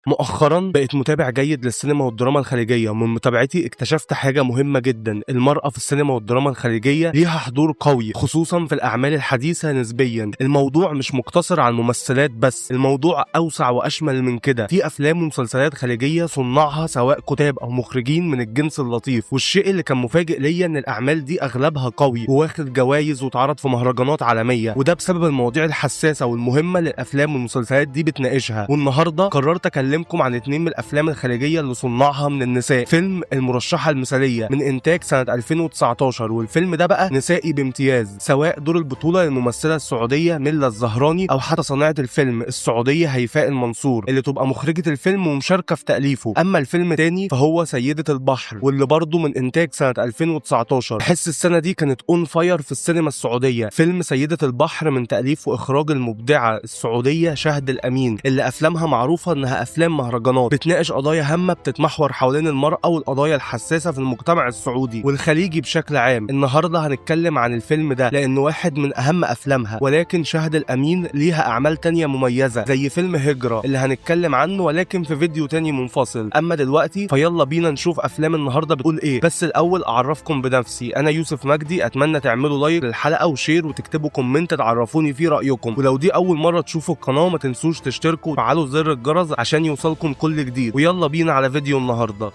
مؤخرا بقيت متابع جيد للسينما والدراما الخليجية، ومن متابعتي اكتشفت حاجة مهمة جدا. المرأة في السينما والدراما الخليجية ليها حضور قوي، خصوصا في الأعمال الحديثة نسبيا. الموضوع مش مقتصر على الممثلات بس، الموضوع أوسع وأشمل من كده. في أفلام ومسلسلات خليجية صناعها سواء كتاب أو مخرجين من الجنس اللطيف، والشيء اللي كان مفاجئ ليا إن الأعمال دي أغلبها قوي وواخد جوائز واتعرض في مهرجانات عالمية، وده بسبب المواضيع الحساسة والمهمة اللي الأفلام والمسلسلات دي بتناقشها. والنهارده قررت أكلمكم عن اتنين من الأفلام الخليجية اللي صناعها من النساء. فيلم المرشحة المثالية من إنتاج سنة 2019، والفيلم ده بقى نسائي بامتياز، سواء دور البطولة للممثلة السعودية ميلا الزهراني أو حتى صانعة الفيلم السعودية هيفاء المنصور اللي تبقى مخرجة الفيلم ومشاركة في تأليفه. أما الفيلم الثاني فهو سيدة البحر، واللي برضه من إنتاج سنة 2019. تحس السنة دي كانت on fire في السينما السعودية. فيلم سيدة البحر من تأليف وإخراج المبدعة السعودية شهد الأمين، اللي أفلامها معروفة إنها أفلام مهرجانات بتناقش قضايا هامة بتتمحور حوالين المرأة والقضايا الحساسة في المجتمع السعودي والخليجي بشكل عام. النهارده هنتكلم عن الفيلم ده لأنه واحد من أهم أفلامها، ولكن شهد الأمين ليها أعمال تانية مميزة زي فيلم هجرة اللي هنتكلم عنه ولكن في فيديو تاني منفصل. أما دلوقتي فيلا بينا نشوف أفلام النهارده بتقول إيه. بس الأول أعرفكم بنفسي، أنا يوسف مجدي. أتمنى تعملوا like للحلقة و share وتكتبوا comment تعرفوني فيه رأيكم، ولو دي أول مرة تشوفوا القناة ما تنسوش تشتركوا وتفعلوا زر الجرس عشان يوصلكم كل جديد. ويلا بينا على فيديو النهارده.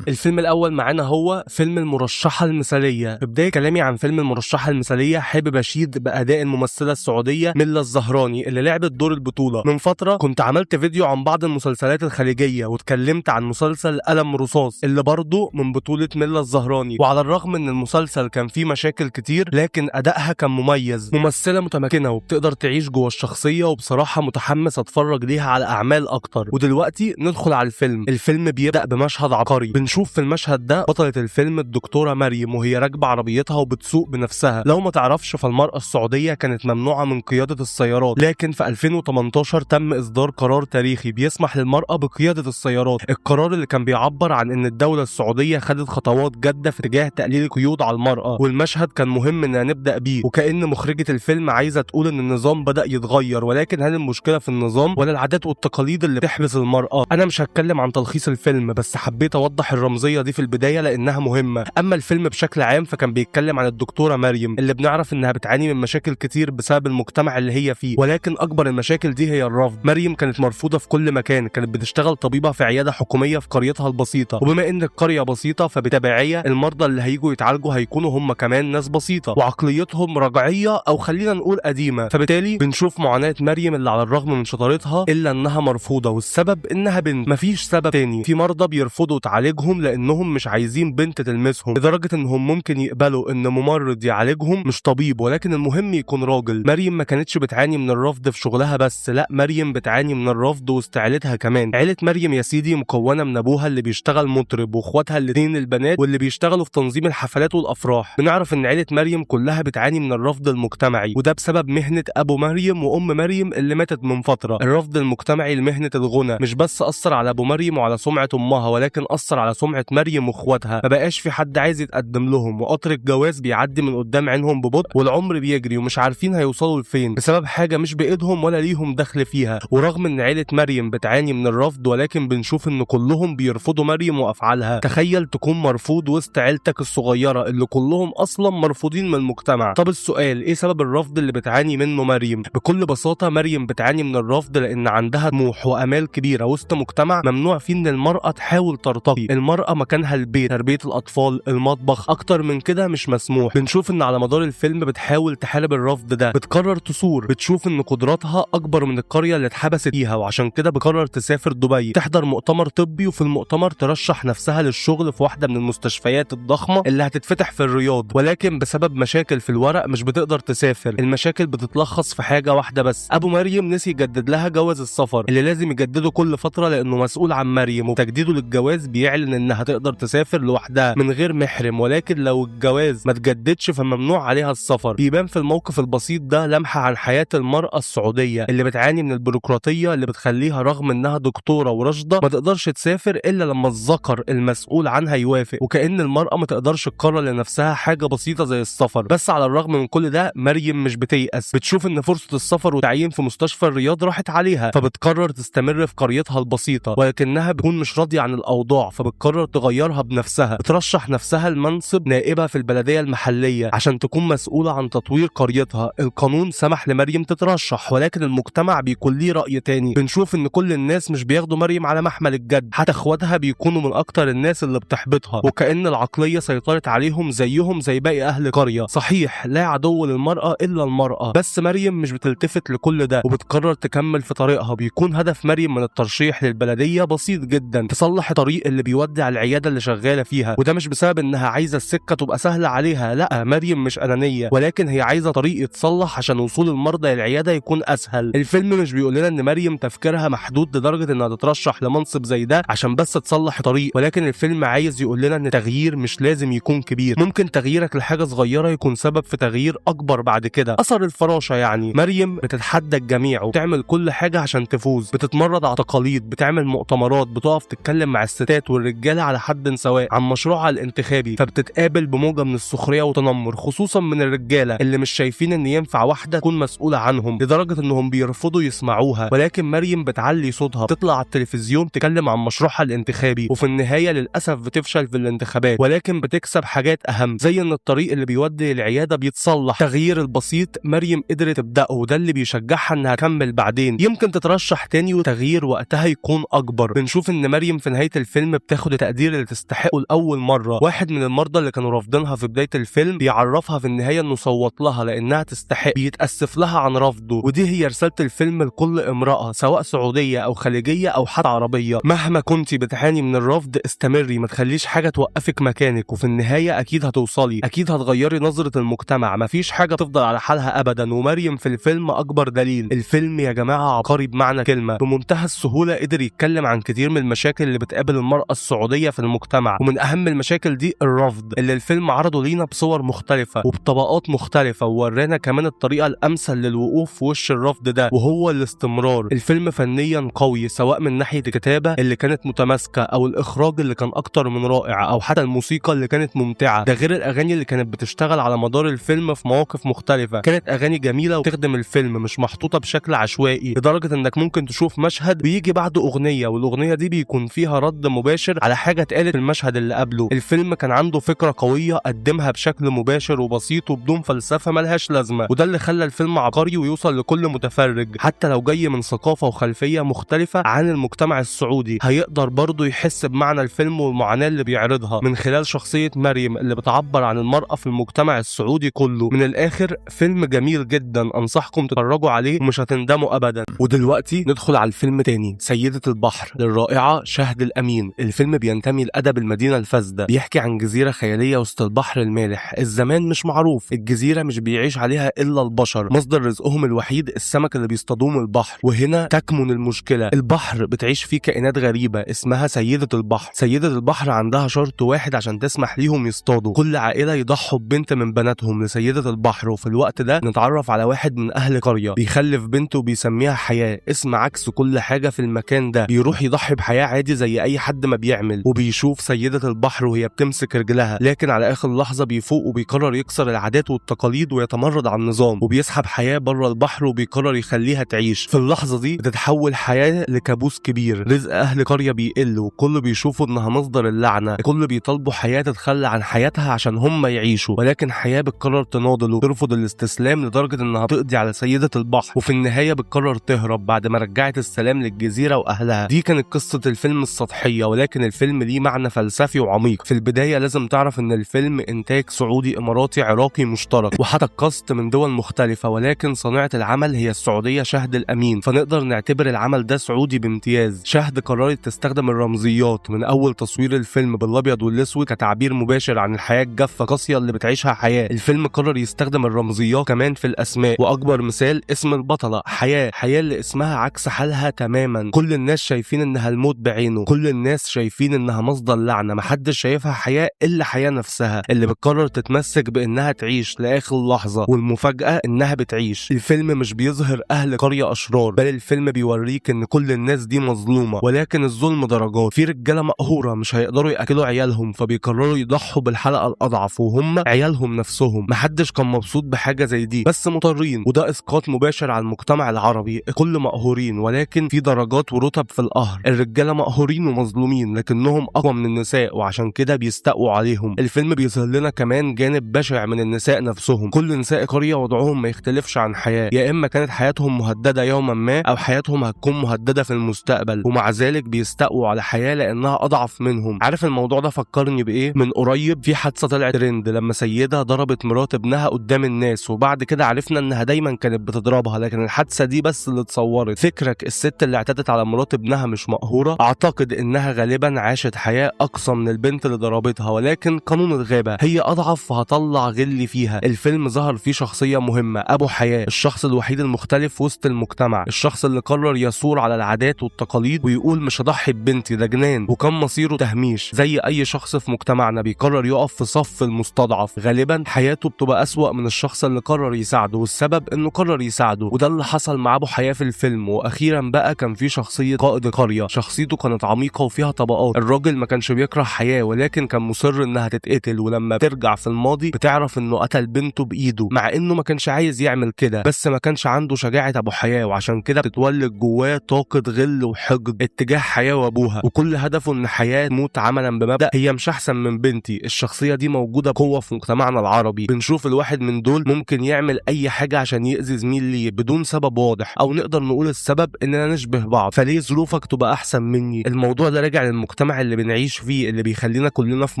الفيلم الأول معانا هو فيلم المرشحة المثالية. في بداية كلامي عن فيلم المرشحة المثالية حابب أشيد بأداء الممثلة السعودية ميلا الزهراني اللي لعبت دور البطولة. من فترة كنت عملت فيديو عن بعض المسلسلات الخليجية واتكلمت عن مسلسل قلم رصاص اللي برضه من بطولة ميلا الزهراني، وعلى الرغم إن المسلسل كان فيه مشاكل كتير لكن أدائها كان مميز. ممثلة متمكنة وبتقدر تعيش جوه الشخصية، وبصراحة متحمس أتفرج ليها على أعمال أكتر. ودلوقتي ندخل على الفيلم. الفيلم بيبدأ بمشهد عبقري. بنشوف في المشهد ده بطلة الفيلم الدكتورة مريم وهي راكبة عربيتها وبتسوق بنفسها. لو ما تعرفش فالمرأة السعودية كانت ممنوعة من قيادة السيارات، لكن في 2018 تم إصدار قرار تاريخي بيسمح للمرأة بقيادة السيارات. القرار اللي كان بيعبر عن إن الدولة السعودية خدت خطوات جادة في اتجاه تقليل القيود على المرأة، والمشهد كان مهم إن نبدأ بيه، وكأن مخرجة الفيلم عايزة تقول إن النظام بدأ يتغير. ولكن هل المشكلة في النظام ولا العادات والتقاليد اللي بتحبس المرأة؟ أنا مش هتكلم عن تلخيص الفيلم، بس حبيت أوضح الرمزية دي في البداية لأنها مهمة. أما الفيلم بشكل عام فكان بيتكلم عن الدكتورة مريم اللي بنعرف إنها بتعاني من مشاكل كتير بسبب المجتمع اللي هي فيه، ولكن أكبر المشاكل دي هي الرفض. مريم كانت مرفوضة في كل مكان. كانت بتشتغل طبيبة في عيادة حكومية في قريتها البسيطة، وبما إن القرية بسيطة فبتبعية المرضى اللي هيجوا يتعالجوا هيكونوا هم كمان ناس بسيطة وعقليتهم رجعية أو خلينا نقول قديمة. فبالتالي بنشوف معاناة مريم اللي على الرغم من شطارتها إلا إنها مرفوضة، والسبب إنها بنت، مفيش سبب تاني. في مرضى بيرفضوا تعالجهم لانهم مش عايزين بنت تلمسهم، لدرجة انهم ممكن يقبلوا ان ممرض يعالجهم مش طبيب، ولكن المهم يكون راجل. مريم ما كانتش بتعاني من الرفض في شغلها بس، لا، مريم بتعاني من الرفض وسط عيلتها كمان. عيله مريم يا سيدي مكونة من ابوها اللي بيشتغل مطرب، واخواتها الاثنين البنات واللي بيشتغلوا في تنظيم الحفلات والافراح. بنعرف ان عيله مريم كلها بتعاني من الرفض المجتمعي، وده بسبب مهنة ابو مريم وام مريم اللي ماتت من فترة. الرفض المجتمعي لمهنه الغنى مش بس اثر على ابو مريم وعلى سمعه امها، ولكن اثر على سمعة مريم واخواتها. ما بقاش في حد عايز يتقدم لهم، وقطر الجواز بيعدي من قدام عينهم ببطء، والعمر بيجري ومش عارفين هيوصلوا لفين بسبب حاجة مش بايدهم ولا ليهم دخل فيها. ورغم ان عيلة مريم بتعاني من الرفض، ولكن بنشوف ان كلهم بيرفضوا مريم وافعالها. تخيل تكون مرفوض وسط عيلتك الصغيرة اللي كلهم اصلا مرفوضين من المجتمع. طب السؤال، ايه سبب الرفض اللي بتعاني منه مريم؟ بكل بساطة مريم بتعاني من الرفض لان عندها طموح وامال كبيرة وسط مجتمع ممنوع فيه ان المرأة تحاول ترتقي. المرأة مكانها البيت، تربية الأطفال، المطبخ، أكتر من كده مش مسموح. بنشوف إن على مدار الفيلم بتحاول تحارب الرفض ده، بتقرر تصور، بتشوف إن قدراتها أكبر من القرية اللي اتحبست فيها، وعشان كده بتقرر تسافر دبي تحضر مؤتمر طبي، وفي المؤتمر ترشح نفسها للشغل في واحدة من المستشفيات الضخمة اللي هتتفتح في الرياض. ولكن بسبب مشاكل في الورق مش بتقدر تسافر. المشاكل بتتلخص في حاجة واحدة بس، أبو مريم نسي يجدد لها جواز السفر اللي لازم يجدده كل فترة لأنه مسؤول عن مريم، وتجديده للجواز بيعلن إن انها تقدر تسافر لوحدها من غير محرم، ولكن لو الجواز ما تجددش فممنوع عليها السفر. بيبان في الموقف البسيط ده لمحة عن حياة المرأة السعودية اللي بتعاني من البيروقراطية اللي بتخليها رغم انها دكتورة وراشدة ما تقدرش تسافر الا لما الذكر المسؤول عنها يوافق، وكأن المرأة ما تقدرش تقرر لنفسها حاجة بسيطة زي السفر. بس على الرغم من كل ده مريم مش بتيأس، بتشوف ان فرصة السفر وتعيين في مستشفى الرياض راحت عليها، فبتقرر تستمر في قريتها البسيطة، ولكنها بتكون مش راضية عن الأوضاع فبتقرر تغيرها بنفسها. بترشح نفسها لمنصب نائبة في البلدية المحلية عشان تكون مسؤولة عن تطوير قريتها. القانون سمح لمريم تترشح، ولكن المجتمع بيكون ليه رأي تاني. بنشوف ان كل الناس مش بياخدوا مريم على محمل الجد، حتى اخواتها بيكونوا من اكتر الناس اللي بتحبطها، وكأن العقلية سيطرت عليهم زيهم زي باقي اهل قرية. صحيح لا عدو للمرأة الا المرأة، بس مريم مش بتلتفت لكل ده وبتقرر تكمل في طريقها. بيكون هدف مريم من الترشيح للبلدية بسيط جدا، تصلح الطريق اللي بيودي على العيادة اللي شغالة فيها، وده مش بسبب انها عايزة السكة تبقى سهلة عليها، لا مريم مش أنانية، ولكن هي عايزة طريق يتصلح عشان وصول المرضى للعيادة يكون أسهل. الفيلم مش بيقول لنا ان مريم تفكيرها محدود لدرجة انها تترشح لمنصب زي ده عشان بس تصلح طريق، ولكن الفيلم عايز يقول لنا ان تغيير مش لازم يكون كبير، ممكن تغييرك لحاجة صغيرة يكون سبب في تغيير أكبر بعد كده. أثر الفراشة يعني. مريم بتتحدى الجميع وبتعمل كل حاجة عشان تفوز، بتتمرد على تقاليد، بتعمل مؤتمرات، بتقف تتكلم مع الستات والرجالة على حد سواء عن مشروعها الانتخابي، فبتتقابل بموجة من السخرية وتنمر خصوصا من الرجالة اللي مش شايفين ان ينفع واحدة تكون مسؤولة عنهم، لدرجة انهم بيرفضوا يسمعوها. ولكن مريم بتعلي صوتها، بتطلع على التلفزيون تتكلم عن مشروعها الانتخابي، وفي النهاية للأسف بتفشل في الانتخابات، ولكن بتكسب حاجات أهم زي ان الطريق اللي بيودي العيادة بيتصلح. تغيير البسيط مريم قدرت تبدأه، وده اللي بيشجعها انها تكمل بعدين، يمكن تترشح تاني وتغيير وقتها يكون أكبر. بنشوف ان مريم في نهاية الفيلم بتاخد التقدير اللي تستحقه لأول مرة. واحد من المرضى اللي كانوا رافضينها في بداية الفيلم بيعرفها في النهاية انه صوت لها لأنها تستحق، بيتأسف لها عن رفضه. ودي هي رسالة الفيلم لكل امرأة سواء سعودية أو خليجية أو حتى عربية، مهما كنتي بتعاني من الرفض استمري، ما تخليش حاجة توقفك مكانك، وفي النهاية أكيد هتوصلي، أكيد هتغيري نظرة المجتمع، مفيش حاجة تفضل على حالها أبدا. ومريم في الفيلم أكبر دليل. الفيلم يا جماعة عبقري بمعنى كلمة، بمنتهى السهولة قدر يتكلم عن كتير من المشاكل اللي بتقابل المرأة السعودية في المجتمع، ومن أهم المشاكل دي الرفض اللي الفيلم عرضه لينا بصور مختلفة وبطبقات مختلفة، وورانا كمان الطريقة الأمثل للوقوف في وش الرفض ده وهو الاستمرار. الفيلم فنيا قوي سواء من ناحية الكتابة اللي كانت متماسكة أو الإخراج اللي كان أكتر من رائع أو حتى الموسيقى اللي كانت ممتعة، ده غير الأغاني اللي كانت بتشتغل على مدار الفيلم في مواقف مختلفة، كانت أغاني جميلة وتخدم الفيلم، مش محطوطة بشكل عشوائي لدرجة إنك ممكن تشوف مشهد بيجي بعده أغنية والأغنية دي بيكون فيها رد مباشر على حاجة اتقالت في المشهد اللي قبله. الفيلم كان عنده فكرة قوية قدمها بشكل مباشر وبسيط وبدون فلسفة ملهاش لازمة، وده اللي خلى الفيلم عبقري ويوصل لكل متفرج حتى لو جاي من ثقافة وخلفية مختلفة عن المجتمع السعودي، هيقدر برضه يحس بمعنى الفيلم والمعاناة اللي بيعرضها من خلال شخصية مريم اللي بتعبر عن المرأة في المجتمع السعودي كله. من الآخر فيلم جميل جدا، أنصحكم تتفرجوا عليه ومش هتندموا أبدا. ودلوقتي ندخل على الفيلم تاني، سيدة البحر للرائعة شهد الأمين. الفيلم بينتمي لأدب المدينة الفاسدة، بيحكي عن جزيرة خيالية وسط البحر المالح، الزمان مش معروف، الجزيرة مش بيعيش عليها إلا البشر، مصدر رزقهم الوحيد السمك اللي بيصطادوه من البحر. وهنا تكمن المشكلة، البحر بتعيش فيه كائنات غريبة اسمها سيدة البحر. سيدة البحر عندها شرط واحد عشان تسمح ليهم يصطادوا، كل عائلة يضحوا ببنت من بناتهم لسيدة البحر. وفي الوقت ده نتعرف على واحد من أهل قرية بيخلف بنته وبيسميها حياة، اسم عكس كل حاجة في المكان ده، بيروح يضحي بحياة عادي زي أي حد ما بيعمل، وبيشوف سيدة البحر وهي بتمسك رجلها، لكن على آخر لحظة بيفوق وبيقرر يكسر العادات والتقاليد ويتمرد على النظام، وبيسحب حياة بره البحر وبيقرر يخليها تعيش. في اللحظة دي بتتحول حياة لكابوس كبير، رزق أهل قرية بيقل وكل بيشوفوا إنها مصدر اللعنة، الكل بيطالبوا حياة تتخلى عن حياتها عشان هم يعيشوا، ولكن حياة بتقرر تناضل وترفض الاستسلام لدرجة إنها تقضي على سيدة البحر، وفي النهاية بتقرر تهرب بعد ما رجعت السلام للجزيرة وأهلها. دي كانت قصة الفيلم السطحية، ولكن الفيلم ليه معنى فلسفي وعميق. في البداية لازم تعرف إن الفيلم إنتاج سعودي إماراتي عراقي مشترك، وحتى الكاست من دول مختلفة، ولكن صانعة العمل هي السعودية شهد الأمين، فنقدر نعتبر العمل ده سعودي بامتياز. شهد قررت تستخدم الرمزيات من أول تصوير الفيلم بالأبيض والأسود كتعبير مباشر عن الحياة الجافة قاسية اللي بتعيشها حياة. الفيلم قرر يستخدم الرمزيات كمان في الأسماء، وأكبر مثال اسم البطلة حياة، حياة اللي اسمها عكس حالها تماما، كل الناس شايفين إنها الموت بعينه، كل الناس شايفين عارفين انها مصدر لعنه. محدش شايفها حياة الا حياة نفسها اللي بتقرر تتمسك بانها تعيش لاخر لحظة، والمفاجاه انها بتعيش. الفيلم مش بيظهر اهل قرية اشرار، بل الفيلم بيوريك ان كل الناس دي مظلومة، ولكن الظلم درجات. في رجاله مقهوره مش هيقدروا ياكلوا عيالهم، فبيقرروا يضحوا بالحلقة الاضعف وهم عيالهم نفسهم. محدش كان مبسوط بحاجة زي دي، بس مضطرين، وده اسقاط مباشر على المجتمع العربي. كل مقهورين، ولكن في درجات ورتب في القهر. الرجالة مقهورين ومظلومين لكنهم اقوى من النساء، وعشان كده بيستقووا عليهم. الفيلم بيظهر لنا كمان جانب بشع من النساء نفسهم. كل نساء قرية وضعهم ما يختلفش عن حياة، يا اما كانت حياتهم مهددة يوما ما، او حياتهم هتكون مهددة في المستقبل، ومع ذلك بيستقووا على حياة لانها اضعف منهم. عارف الموضوع ده فكرني بايه؟ من قريب في حادثه طلعت ترند لما سيده ضربت مرات ابنها قدام الناس، وبعد كده عرفنا انها دايما كانت بتضربها، لكن الحادثة دي بس اللي اتصورت. فكرك الست اللي اعتدت على مرات ابنها مش مقهوره؟ اعتقد انها غالبا عاشت حياة اقصى من البنت اللي ضربتها، ولكن قانون الغابة هي اضعف فهطلع غلي فيها. الفيلم ظهر فيه شخصية مهمة، ابو حياة، الشخص الوحيد المختلف وسط المجتمع، الشخص اللي قرر يثور على العادات والتقاليد ويقول مش هضحي ببنتي، ده جنان. وكان مصيره تهميش زي اي شخص في مجتمعنا بيقرر يقف في صف المستضعف. غالبا حياته بتبقى اسوأ من الشخص اللي قرر يساعده، والسبب انه قرر يساعده، وده اللي حصل مع ابو حياة في الفيلم. واخيرا بقى كان في شخصية قائد القرية، شخصيته كانت عميقة وفيها طبقات. الراجل ما كانش بيكره حياة، ولكن كان مصر انها تتقتل، ولما بترجع في الماضي بتعرف انه قتل بنته بايده، مع انه ما كانش عايز يعمل كده، بس ما كانش عنده شجاعة ابو حياة، وعشان كده بتتولد جواه طاقة غل وحقد اتجاه حياة وابوها، وكل هدفه ان حياة تموت عملا بمبدا هي مش احسن من بنتي. الشخصية دي موجودة بقوة في مجتمعنا العربي، بنشوف الواحد من دول ممكن يعمل اي حاجة عشان يأذي زميل ليه بدون سبب واضح، او نقدر نقول السبب اننا نشبه بعض، فليه ظروفك تبقى احسن مني؟ الموضوع ده راجع للمجتمع اللي بنعيش فيه، اللي بيخلينا كلنا في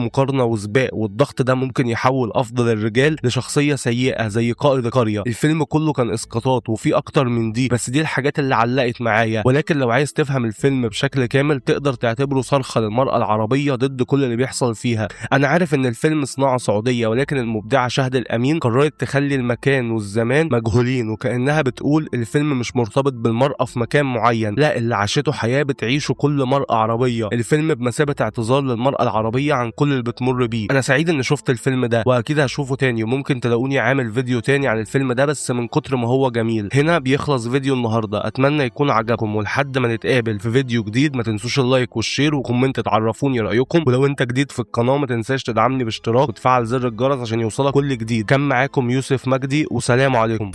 مقارنة وسباق، والضغط ده ممكن يحول افضل الرجال لشخصية سيئه زي قائد قرية. الفيلم كله كان اسقاطات وفي اكتر من دي، بس دي الحاجات اللي علقت معايا. ولكن لو عايز تفهم الفيلم بشكل كامل تقدر تعتبره صرخة للمراة العربية ضد كل اللي بيحصل فيها. انا عارف ان الفيلم صناعة سعودية، ولكن المبدعه شهد الامين قررت تخلي المكان والزمان مجهولين، وكانها بتقول الفيلم مش مرتبط بالمراة في مكان معين، لا، اللي عاشته حياة بتعيشه كل مراة عربية. الفيلم بمثابة اعتذار للمراة العربية عن كل اللي بتمر بيه. انا سعيد ان شفت الفيلم ده، واكيد هشوفه تاني، وممكن تلاقوني عامل فيديو تاني عن الفيلم ده، بس من كتر ما هو جميل. هنا بيخلص فيديو النهارده، اتمنى يكون عجبكم، ولحد ما نتقابل في فيديو جديد ما تنسوش ال like وال share و comment تعرفوني رايكم، ولو انت جديد في القناة ما تنساش تدعمني باشتراك وتفعل زر الجرس عشان يوصلك كل جديد. كان معاكم يوسف مجدي، وسلام عليكم.